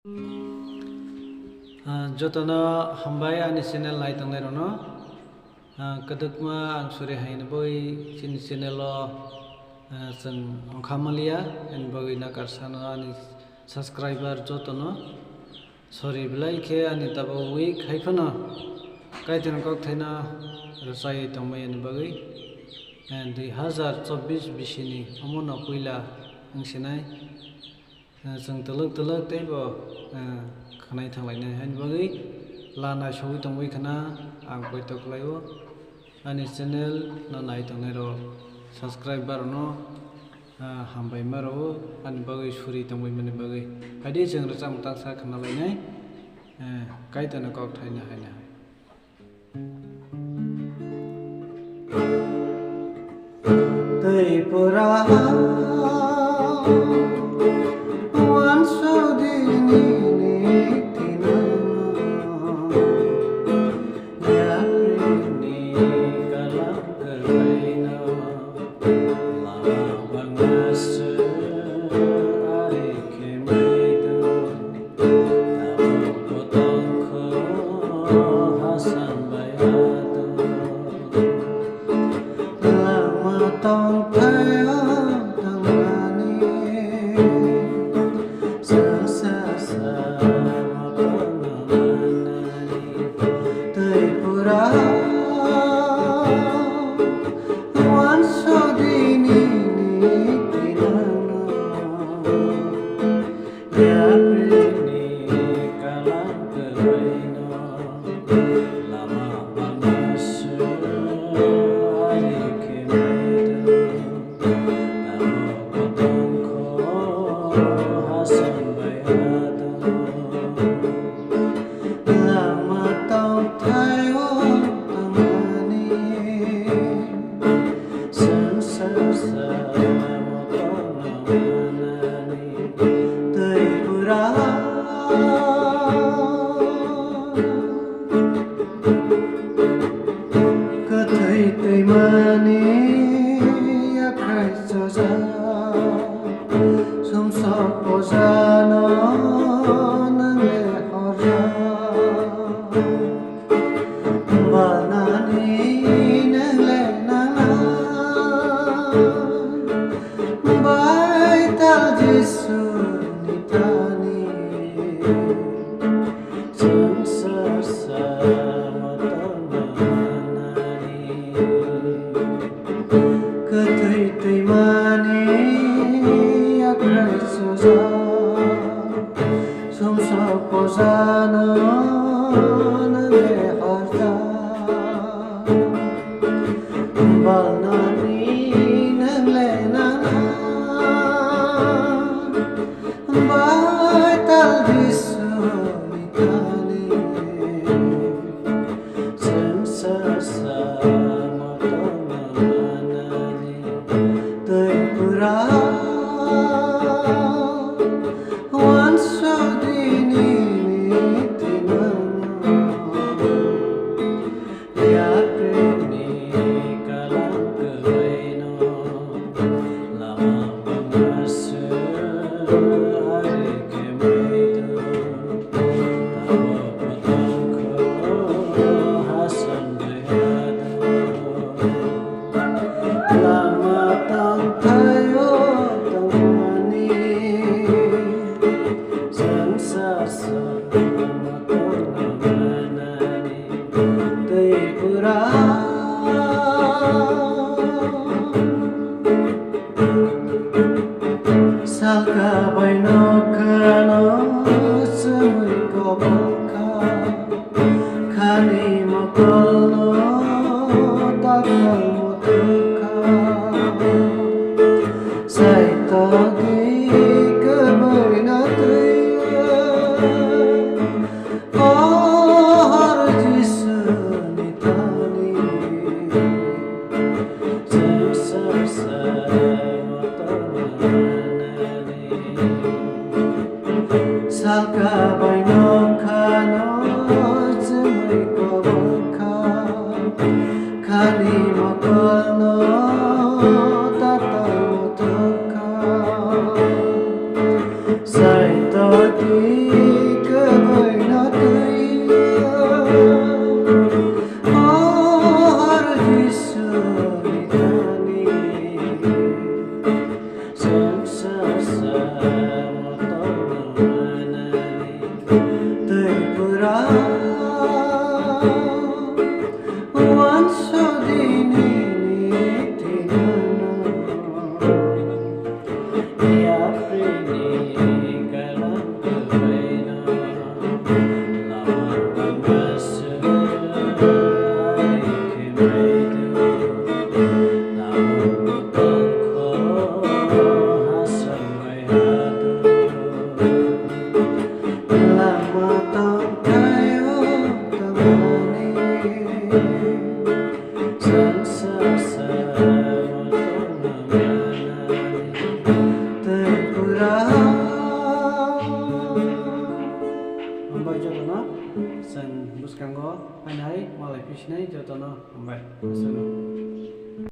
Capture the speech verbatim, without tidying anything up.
Ah, jotono hambai ani channel nai tongnai rokno. Ah, kwdwkma ang suri haini bagwi chini channel o, ah, chwng ongkha maliya, ani bagwi nakar sano ani subscriber jotono. Sorry belai khe ani tabuk week hai phano Kaitorni kokthaino rwchaiwi tongmani bagwi, eh, dui hazar chobbish bisini omono puila wng sinai. Eh, chwng twlwk twlwk teibo, eh, khwnai thanglainai haini bagwi lana sogwi tongwi khna ang poito khlaio. Ani channel no nai tongnai rok subscriber no, ah, hambai ma rwo ani bagwi suri tongwi mani bagwi. Haidi chwng rwchapmung tangsa khna lainai, eh, Kaitorni kokthaino haino hai. Tripura, wansudini nini tinano, yaprini kalam kwrwino, lama bangma se ari khe maido. Tabukbo tongkho Hasan bai Ado. Lama tongthaio tongmani, chwng sasa motorno manani. Tripura, wansudini nini tinano. Yaprini kalam kwrwino, lama bangma se ari khe maido. Tabukbo tongkho Hasan bai Ado. Lama tongthaio tongmani, chwng sasa motorno manani. Tripura, kwthwi twimani yakhrai chajak, sumsok pojano nang le horjak. Balnani nang le nangnai, Baital Jisuni thani, chwng sasa motorno manani. Kwthwi twimani yakhrai chajak, sumsok pojano nang le horjak. Balnani nang le nangnai, Baital Jisuni thani, chwng sasa motorno manani. Tripura, wansudini nini tinano, yaprini kalam kwrwino, lama bangma se ari khe maido. Tabukbo tongkho Hasan bai Ado. Lama tongthaio tongmani, chwng sasa motorno manani. Tripura, salka bai nokhano chumui kobongkha, khani mokolno tatal muthukha. Saitogwi kwbwino twi pohor Jisuni thani, chwng sasa motorno manani. Salka bai nokhano chumui kobongkha, khani mokolno tatal muthukha. Saitogwi Jotono chwng bwskango phainai malai pisinai jotono hambai.